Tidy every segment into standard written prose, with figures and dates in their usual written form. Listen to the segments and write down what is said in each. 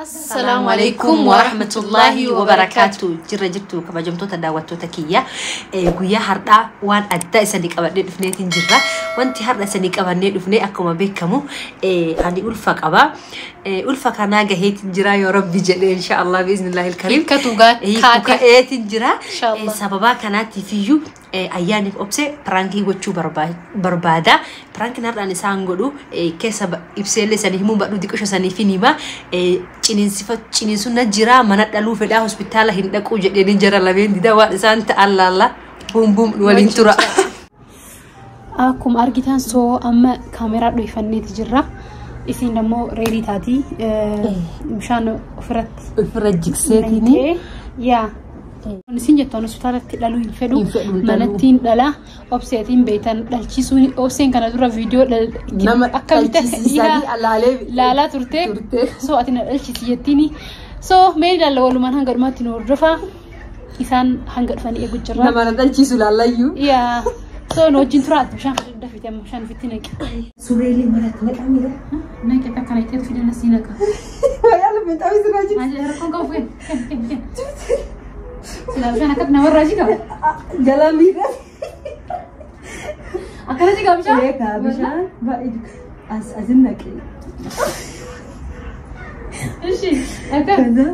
Assalaamu alaikum warahmatullahi wabarakaatu. Jirra jirtu kabajamtoota daawwattoota kiyya. Guyyaa har'aa waan addaa isanii qabannee dhufneetiin jirra. Wanti har'a isanii qabannee dhufne akkuma beekamu ani ulfa qaba. Ulfa kanaa gaheetiin jira yoo rabbi jedhee inshaallah biiznillahil kariim. Hiikkatu kaatee. Ka'eetiin jira. Inshaallah. Sababaa kanaatiif iyyuu ayyaaniif obse prankii gochuu barbaada. Prankiin har'aan isaan godhu keessa ibseellee sanii himuu badhu diqisho saniif hin hima. Ciniinsuun na jira mana dhaluu fedhaa hospitaala hin dhaquu jedhanii jara lameen dida waan isaan ta'an laalla buum buum waliin tura. Akkuma argitan soo amma kaameraa dho'ifanneeti jirra. Isin immoo reedii taati. Bishaan ofirratti Ofirra jigseetiin. naqxee yaa. Isin jettu hospitaalatti dhaluu hin fedhu. Hin fedhu, hin dhaluu. Manattiin dhala. Obseetiin beektan dhalchisuun obseen kana dura viidiyoo Nama akkamitti dhalchisiisanii alaalee laalaa turte. turte. So ati na dhalchisi jettiini. So mee ilaalla walumaan hanga dhumaatti nu hordofa. Isaan hanga dhufanii eegu jirra. Nama na dhalchiisu laallayyuu. Yaa. So nu wajjin turaatti bishaan dafite amma bishaan ofitti naqi. Sureelee maratti naqamee. Naqi takka naqxee fidana sii naqa. Wayyaa lafee xaawii sirraa jiru. Aje rakkoon qabu kenn kenn kenn. Silaa bishaan akkatti namarraa jiga. Jalaan miidhaa. Akkana jiga bishaan. Eegaa bishaan baay'ee as asin naqee. Ishi akka Kaza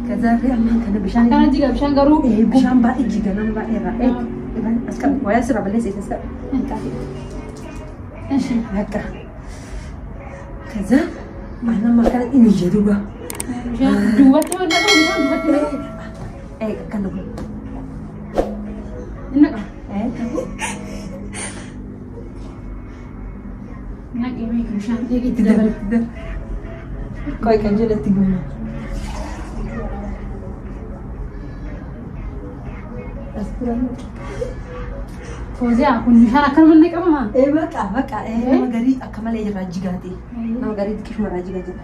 kaza fi ammaan kana bishaan akkana jiga bishaan garuu. Bishaan baay'ee jiga nama baay'ee irraa as qabu wayaa sirraa balleessa as qabu. Ishi Akka kaza anama kana inni jedhu ba. Bishaan duubatti waan naqamu bishaan duubatti naqamu. Akkana godhu. Naqa. Naqi meeqa bishaan eegi itti dabala. Qoy kan jalatti goona. As bira Fooziyaa kun bishaan akkanuma naqamamaa? Baqa baqa nama garii akka malee irraa jigaate. Nama garii xiqqishuma irraa jiga jira.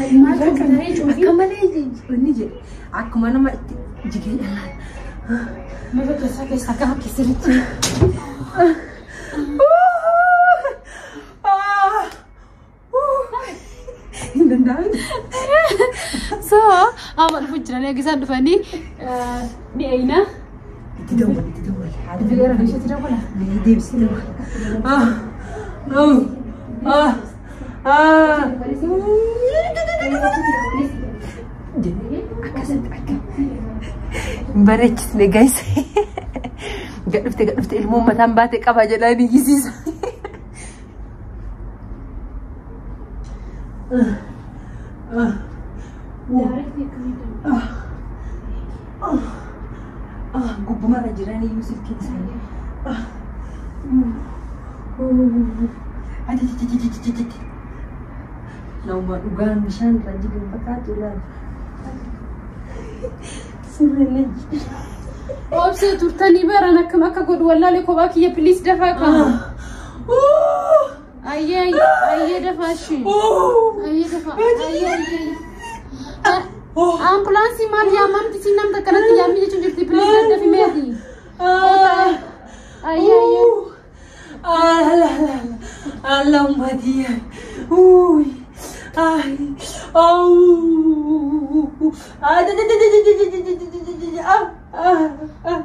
Akka malee inni jedhe akkuma nama itti jigee dhalaan. Meeqa keessaa keessaa akka fakkeessiritti. Hin danda'amu. So amma dhufu jiran eega isaan dhufanii ni eeyna. Itti dawwal itti dawwal. Itti gara isheetti dawwala. Deebisii dawwal. Akkasitti akka. Hin bareechisne guys. Gadhufte gadhufte ilmoon mataan baate qaba jedhanii iyyisiisa. Gubbumarra jiran iyyuu silkiin isaanii. Nama dhugaan bishaan irra jigan fakkaatu ilaali. Sirriin Obsee turtanii baran akkam akka godhu wallaalee kophaa kiyya piliis dafaa qaba. Ayyee ayyee dafaa ishee. Ayyee dafaa ayyee ayyee. Ambulaansii maal yaamamti siin namta akkanatti yaamni jechuun jirti piliis daddafi meeti. Ayyee ayyee. Allahumma diya. Uy. Ay. Au. Ah. Ah.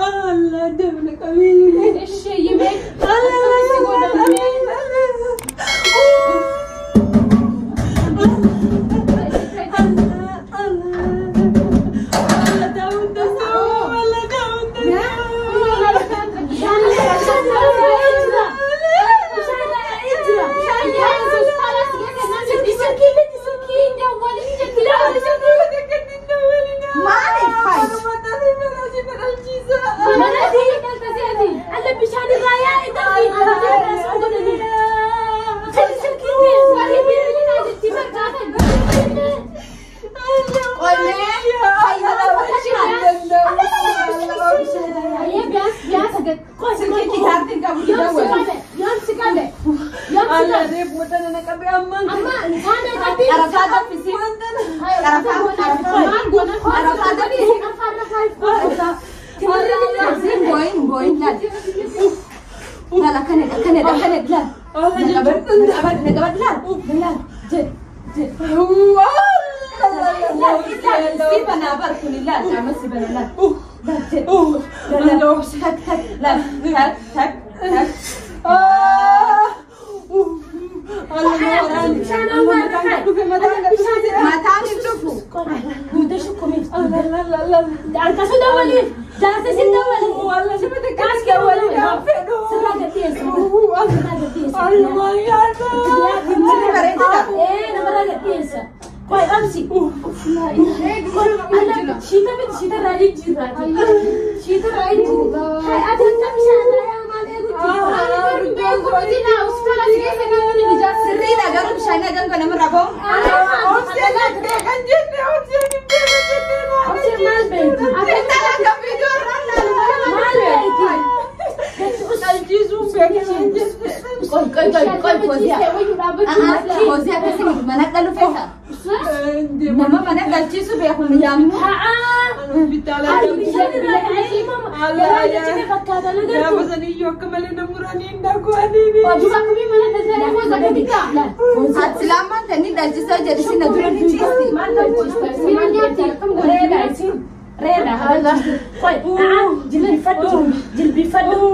Allah dabna qabi. Ishee yimee. Booyin booyin laal. Laal akkana akkana akkana laal. Naqabad naqabad laal. Laal jedh jedh. Laal si banaa bar kuni laal amma si bana laal. Laal jedh. Laal tak tak laal tak tak tak. Mataan hin dhufu. Harkasu dawwaliif jaarsa si dawwaliif. Sirraa gadhiyeessa. Sirraa gadhiyeessa. Sirri bareedaadha. Ee namarraa gadhiyeessa. Qoy obsi. Shiita miti shiita irraa jijjiirraati. Shiita irraa jijjiirra. Hai ati akka bishaan irraa maal eegu jira. Sirriidha garuu bishaan hagan kan namarraa ba'u. Obsi maal beekti? Intala akka viidiyoo irraa laalu. Maal beekti? Qoy qoy qoy qoy Fooziyaa. Fooziyaa akkasii mana dhalu feeta. Nama mana galchiisu beeku hin yaamnu. Ati lamaan tani dhalchisaa jedhi si na dura ni ciisti.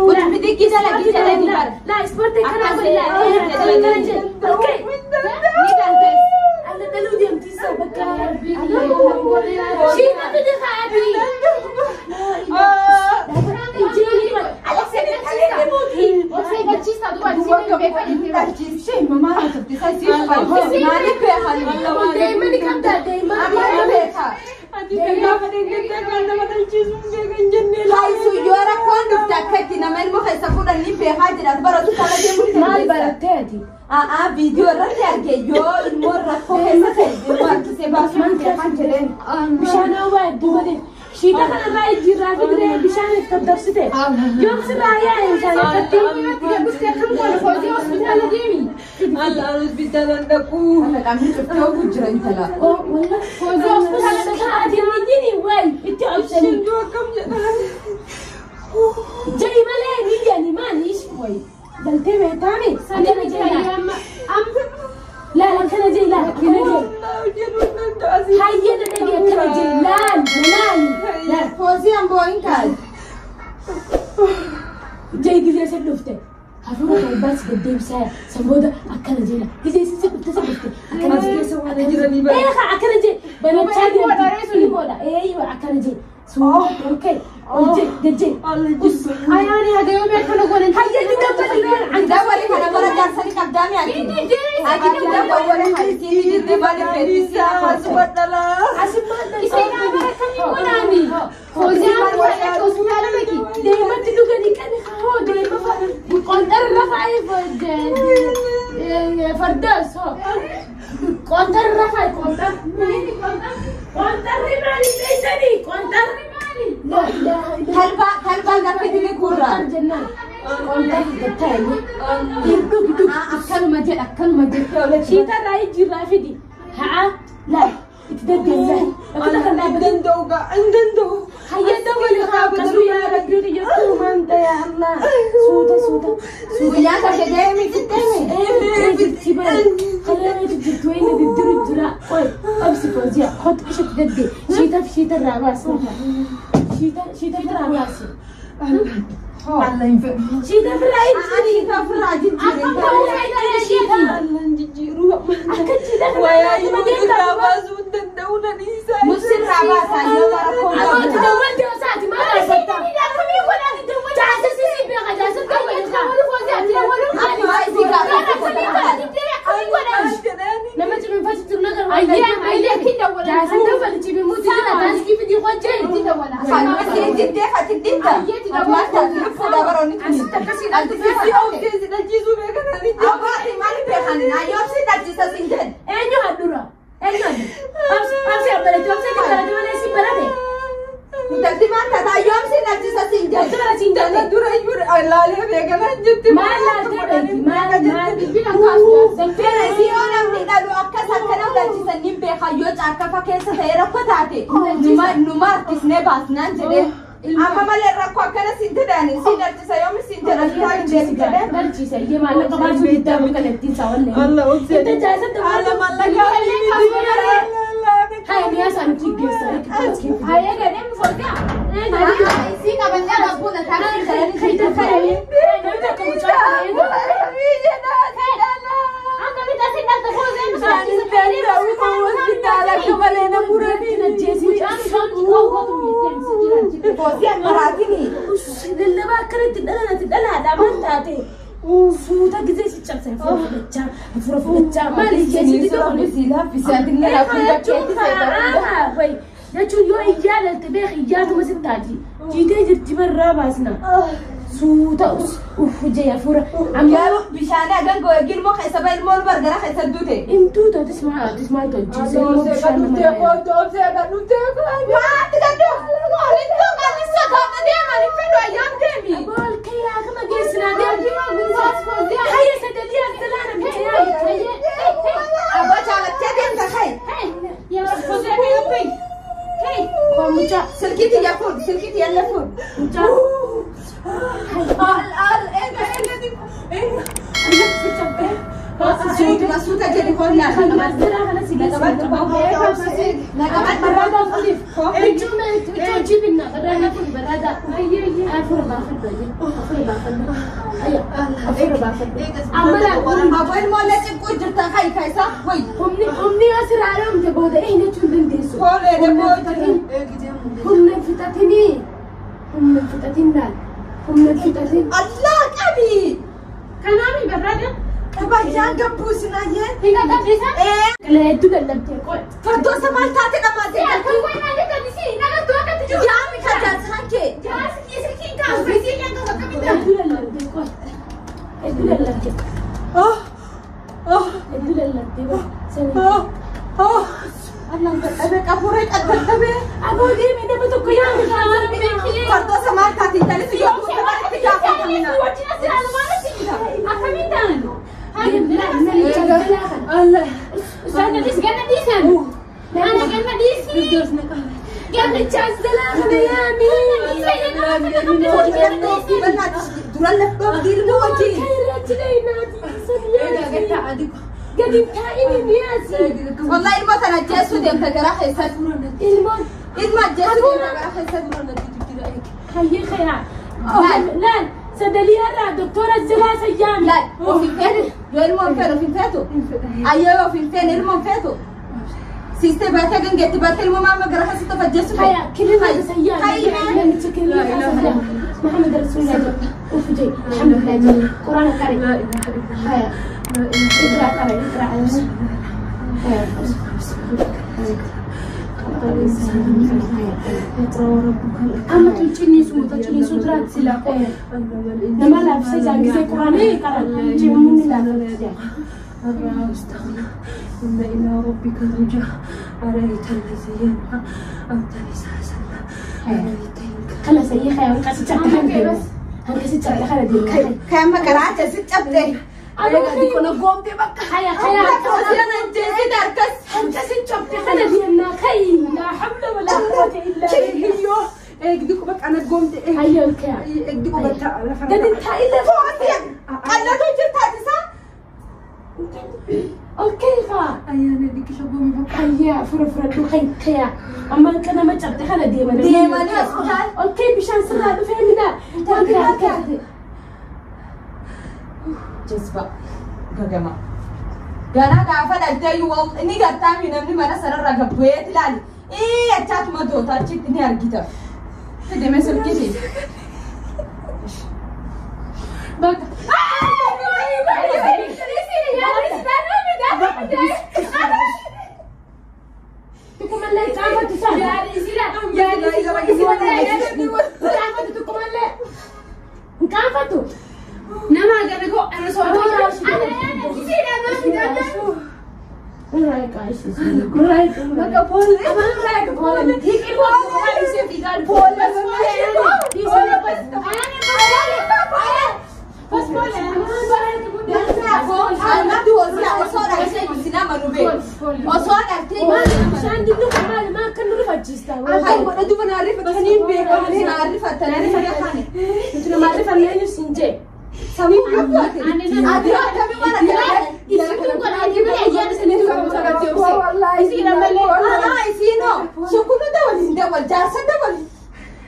Utubiti gisa la gisa la Ni dandeessi. Maaliif beekan? Maaliif beeka? Hayisu yoo rakkoon dhufte akka itti nama ilmoo keessa fuudhanii beekaa jedhan baratu kana deemuu ni Maal dandeessa. barattee ati? A'aa viidiyoo irratti arge yoo ilmoo rakkoo keessa ta'e ilmoo harkisee baasuu ni beekan jedheen. Bishaan hawaa hedduu godhe. Shiita kanarraa ijjiirraa fidree bishaan itti daddabsite. Yoom sirraa yaa'e bishaan akkatti. Qaamni cuftee oguu jira intala. Itti obsanii. Ja'i malee ni jedhani maali ishi wayi. Galtee beektaani? Akkana jee laal akkana jee laal akkana jee. Hayyee dhagee akkana jee laal laal laal. Fooziyaan boo'in kaal. Jee gisee si dhufte. Hafuura qalbaas deddeebisaa san booda akkana jeela. Gisee si dhufte si dhufte. Akkana jee. Ee akkana jee. Banachaa deemti. Ilmoodha. Ee akkana jee. Suuta okay. Ol jee gad jee. Ayaani haga yoomii akkana goonan? Hayyee didda Dawwali kana bara jaarsanii qabdaami ati. Ati dawwali harkisii diddee maaliif beeksisi akkasuma. Deematti dhuganii kan hoo deema qonxarra faayee fardaas hoo qonxarra faayee qonxar qonxarri maali beektanii qonxarri maali Talbaa talbaa gaafa itti kuurraa. jennaan qonxarri gattaa'e dhugi dhugi Akkanuma jedha akkanuma jettee olee. shiitarraa ijjiirraa fidi haa laal itti deddeebisaa bakka kan dhaabbatan Hayya dawwali haa akkasuma yaa rabbii kiyyattuu maanta yaa Allah suuta suuta Guyyaa tokko deemii fixxeemi. Ati ofirraa jijjiirri. Musirraa baasaa yoo rakkoo qabu. Akkuma isii gaafate Nama cimifatu jiru nagar Kanuma siin diddee ati didda. Maal taate lubbuudha baroonni tuni. Ati Abbaatii maaliif beekan? Yoo si dhalchisa siin jedhe. Eenyu haddura? Eenyu haddura? Obsi abbalate, obsi ati barate malee si barate. Intalti maal taata? Yoo si dhalchisa siin jedhe. Obsi barate hin jenne. Maal laaltee beekti? Maal maal bilbila kaasu? Fere si yoo namni dhalu akkas akka nama dhalchisan ni beeka yoo caakkafa keessa ta'e rakkoo taate numa harkisnee baasnaan jedhee. Amma malee rakkoo akkana siin jedhani siin dhalchisa yoomi siin jedhan hin jedhee. Dhalchisa iyyee maallaqa baasuu diddaa kan ittiin saawwanne. Itti jaasatti Haala mallaqa. Haya ni hasa nuti geessa. Haye gadee Fooziyaa. Isii qabannaa qabbuuna taaksii jedhanii. Namni tokko mucaa Akka bitaa si dhalta Fooziyaan Fooziyaan maraatini. Lallabaa akkanatti dhalanati dhalaadha maal taate? Suuta gisee si cabsan fura fudhachaa maal ijjeesitti tokko jechuun yoo iyyaa lalte beek iyyaatuma si taati jiitee jirti barraa baasna suuta uff jee fura amma Bishaan hagan gilmoo keessa bahe ilmoon bargara keessa duute. intuu tootis maal atis maal tolchiise immoo bishaan nama Maati gaddu. Intuu qal'isa kaa'u deeman hin fedhu ayyaan deemi. Bool kayyaa kama geessinaa deemu. Hayya sadalii as jalaana miti yaa. Abbaa jaalattee deemta kai. Koo mucaa Silkiitti yaa fuudh silkiitti yalla fuudh. mucaa. Suutuma suuta jedhi hollaa. As jalaa kana si geessinaa. Barraada fuudhiif. Huccuu huccuu hojii binna barraada fuudhi barraada. Afur baafadhu afur baafadhu. Afur baafadhu. Amma laa Abbaa ilmoolee ciqquu jirta kai kaisa wayi. humni humni yoo sirraa dhoomte booda eenyu jechuun dandeessu. Hoolee deemoo jira. Humna hin fixatinii. Humna hin fixatin laal. Humna hin fixatin. Allah qabi. Kanaami barraada. Qabayyaan gabbuusinayyee. Hin qaqqabsiisan. Qila hedduu lallabtee qoy. Fardoosa maal taate dhamaatee? Akkan wayi maal jettani nagartuu akkatti jiru. Yaami ka jaarsan kee. Jaarsi silkiin kaasu silkiin kaasu akkamitti. Hedduu lallabtee qoy. Hedduu lallabtee. Hedduu lallabtee qoy. Sanii. Allah dadhabee qafuuree dadhabee. Aboo deemee nama tokko yaami kaasa. Fardoosa maal taate intalli yoo duute maalitti gaafatamina? Wajjin as ilaalu maal asitti akkamiin ta'an? Jalaa kana. Ganna dhiisi ganna dhiisan. Ana ganna dhiisi. Gannicha as jalaa kana yaami. Duran lafdoo ilmoo wajjin. Kairratti dhayinaati. Gadi taa'ini niyaasi. Wallahi ilmoo tana ajjeesuu deemta garaa keessatti. Ilmoon Ilma ajjeesuu deemta garaa keessatti. hayyee kayaa. Laal sadalii har'aa doktora jalaa sayyaami. Laal of hin feetu. Yoo ilmoo hin feetu of hin feetu. Ayyoo of hin feene ilmoo hin feetu. Siistee baatee gangeetti baatee ilmoo maama garaa keessatti of ajjeesuu feetu. Haya kilima sayyaami. Hayya. Namicha kilima sayyaami. محمد رسول الله وفجي الحمد لله جل قرآن قري هيا اقرأ قرأ اقرأ أما تلتني سوتا تلتني سوترات سلا نما لابسة جانجزي قرآن قرأ جموني لا استغنى إن إلى ربك الرجع أرأيت الذي ينهى عبدا إذا صلى أرأيت إن خلاص هي خيا وقاسي تعمل بس هنقاسي تعمل خلا دي Kan makaraa keessatti cabde. خيا خيا Fooziyaan ajjeesite harkas. هنقاسي تعمل خلا دي خي لا حول ولا قوة إلا بالله هيا الكيا قد انت إلا Fooziyaan qallatu jirta isaa. الكيفة هيا فرفرة خي خيا أما كنا ما تعبت خلا ديما Deemanii hospitaala. أوكي بشان سرعة فهمنا Jazba gagama. Ganaa gaafa dhaltee inni gartaami namni mana sanarra gabbu'eet ilaali. Ii achaatuma doota achitti ni argita. Fideme silkiti. Bakka. Tukumallee caafatu isaa. Caafatu tukumallee. Caafatu. Nama gana koo ana soorata. Osoo dhaltee Bishaan dinnu kun maali? Maa akka nu rifachiista? Afaan godhatu banaa rifatanii beekaa. Nuti nama arrifannee eenyu siin jee. Samuu qabdu ati. Ati akkamii waan akkana. Isiin kun ati ayyaana saniitu qabu obse. Isiin ammallee. Haa isiinoo sukkuun dabali dabal jaarsa dabali.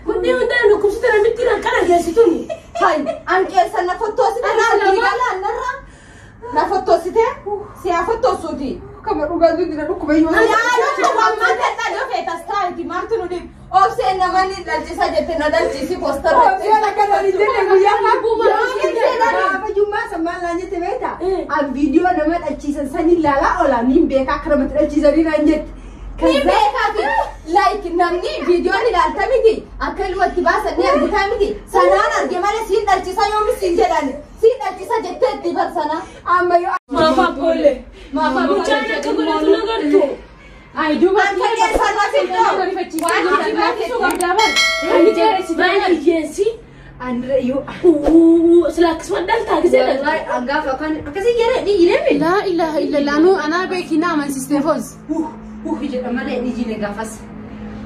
Hundi hundaan dhukkubsite namitti kana geessituun. Hai an keessa na fottoosite na diigala narra na fottoosite si haa fottoossuuti. Kama dhugaatiin jira dhukkuba yoo. Yaa waan maal yoo feetas taa'iti maaltu nu dhibu. Obseen namani dhalchisa jette na dhalchisi poostara. Obseen akkana hin jenne guyyaa gaafa jummaa sammaan laan jette beektaa? An viidiyoo nama dhalchiisan san ilaalaa oola niin beekaa akka namatti dhalchiisanii naan jette. Ni beekaa fi like namni viidiyoon ilaalta miti akka ilmatti baasan ni argitaa miti sanaan arge malee siin dhalchisa yoomis siin jedhan siin dhalchisa jettee itti barsana. Amma yoo. Maafa pole. Maafa mucaan akka godhatu na gartu. Ay duuba An keessa na fidoo. Maal hiyyeessi? Andre yoo. Sila akkasuma dhaltaa gisee dhaltaa. Wallahi an gaafa akkan akkasii jedhee ni jireeme. Laa ilaaha illallah nu anaa beekinaa amansiistee foos. Jedha malee ni jine gaafas.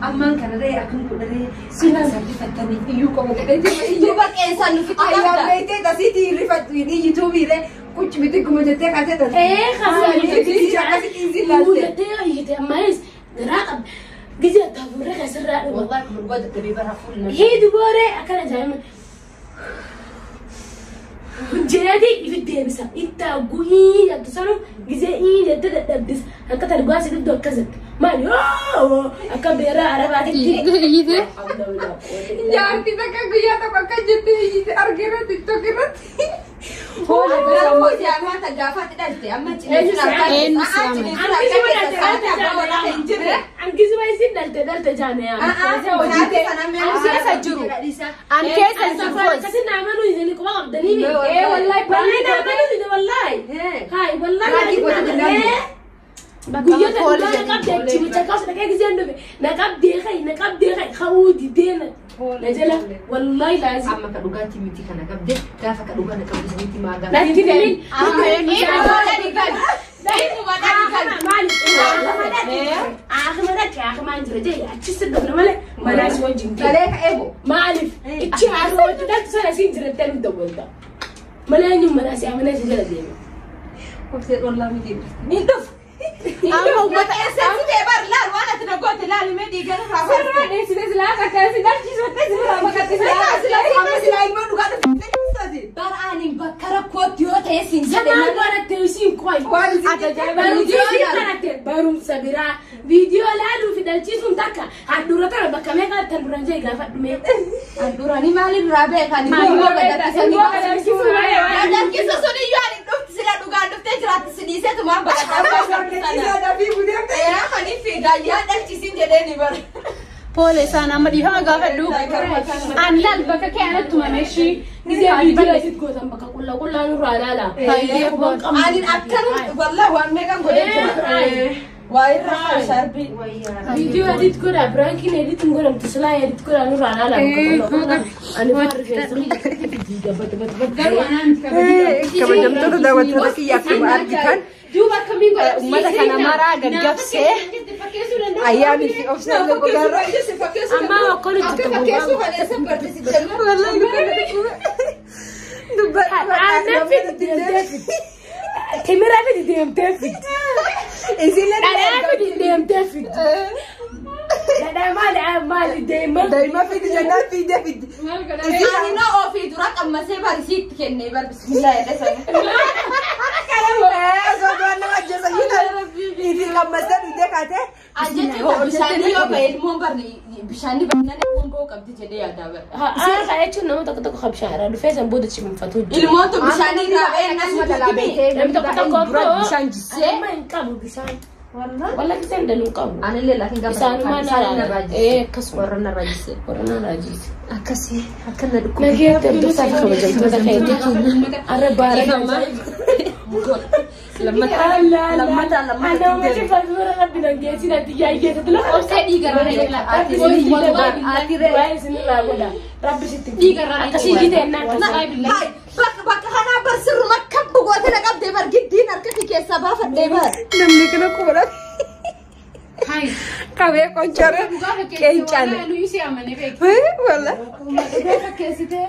Ammaan kana ree akkam godharee sila sarrifattanii iyyuu qaba jedhee jira. Duuba qeensa nu fixu Ayyaan qabda. beektee tasiitii hirrifatu ni yuutuubiiree quchi miti kuma jettee kaasee tasi. Ee Akkasitti hin zillaalte. Jettee yoo iyyite ammayis garaa qabda. Gisee taafurre kasirraa dhuga. Wallahi kun dhugaa dadhabee bara fuulli. Hiidu booree akkana jedhama. Jeeti ifi deebisa. Itti guhii jettu sanu gisee ii jette dadhabdis. Akka talgaa si duddu akkasitti. Maali yoo akka beeraa arabaatitti. Iyyite. Jaartii takka guyyaa tokko akka jette iyyite argeera tiktok irratti. Garuu jaamaata gaafa dhalte amma ciniinsuun harka Eenyu si amane? ciniinsuun harka keessa saate abbaa warraa hin jirre. Angisuma isin dhalte dhalte jaane yaa. Keessa jiru. An keessa hin jiru foos. Akkasi naamanuu isin quba qabdanii. Ee wallahi Wallahi naamanuu isin wallahi. Hai wallahi. Raajii goota jennaan. Guyyoota dhugaa na qabdee achi mucaa kaas dhaqee giseen dhufe na qabdee kai na qabdee kai ka'uu didee na na jala wallahi laazim. Amma ka dhugaatii miti kana qabde gaafa ka dhugaa na qabde sanitti maa gaafa. Natti himin. Galee ka eegu. Maaliif ichi haasawaa dhaltu sana siin jirattee nu dawwalta. Malee eenyuun manaa si amanee si jala deema. Obsee wallahi miti. Ni dhufu. Amma uummata Eessatti ta'e bar laal waan ati na goote laal mee dhiigan irraa baste. Sirraa dheessitee silaa akkana si dhalchiifattee si biraa baqatte silaa. Amma silaa ilmoo dhugaa dhuftee jirtati. Bar ani bakka rakkootti yoo ta'e siin jedhe Samaan barattee isiin qoy. Waan isin Barumsa baratte barumsa biraa viidiyoo laaluu fi dhalchiisuun takka handhuura tana bakka meeqa tan duraan jee gaafadhu mee. Handhuuranii maalirraa beekan? Ilmoo gadhiisuu malee waan Gadhiisa sun iyyuu ani dhufti sila dhugaan dhuftee jiraatti si dhiiseetu maan baqataa Pole isaan amma dhiifama gaafadhu. An laal bakka kee anatti tumame ishii. Gisee viidiyoo isit gootan bakka qullaa qullaa nurraa laala. Ani akkanum wallahi waan meeqan godhee jira. Waa irra sharbii. Viidiyoo edit godha biraankiin edit hin godhamtu silaa edit godha nurraa laala. Ani faarri keessa Garuu anaa miti kabajii. Kabajamtoota daawwattoota kiyya akkuma argitan Duuba akkamiin godhamtu? uummata kana maraa gaggabsee ayyaanii fi obsee gogaarra. Amma okkoon itti Aannan fidi deemtee fidi. Timira fidi deemtee fidi. Dhadhaa fidi deemtee fidi. Dhadhaa maali maali deema. Daa'ima fidi jennaan fiidee fidi. Ani na ofii dura qammasee barisiitti kennee bar bismillah jedhe sana. Osoo duraan nama ajjeesan itti qammasee dhugdee kaatee. Ajjechuun bishaanii yoo ba'e ilmoon barni bishaanii bal'inaan ilmoon ba'uu qabdi jedhee yaadaa bara. Haa jechuun nama tokko tokko qabshaara dhufee san booda cimfatu jira. Ilmoon tun bishaanii irraa ba'ee Namni tokko tokko ammoo Bishaan jissee. amma hin qabu bishaan. Walla kiseen danuu qabu. Anillee laakiin gaafa Isaanumaan isaan na narraa ee akkasuma. Warra narraa jisse. Warra narraa jisse. Akkasii akkana dhukkuba. Nageetti hordofaa fi kabajamtoota keenya. Arra baara. Lammataa lammataa lammataa. Ana machi farfura rabbi nangeessi natti yaayyeessa tula. Obsee dhiigarraa Rabbi sitti. Akkasii jitee naan Hai bakka bakka kanaa bar sirruma kabbu goote na qabdee bar giddiin harka kee keessaa baafadhee bar. Namni kana quba Hai. Qabee qoncore qeencane. Nuyi si amane beeku. Wala. Dhugee fakkeessitee.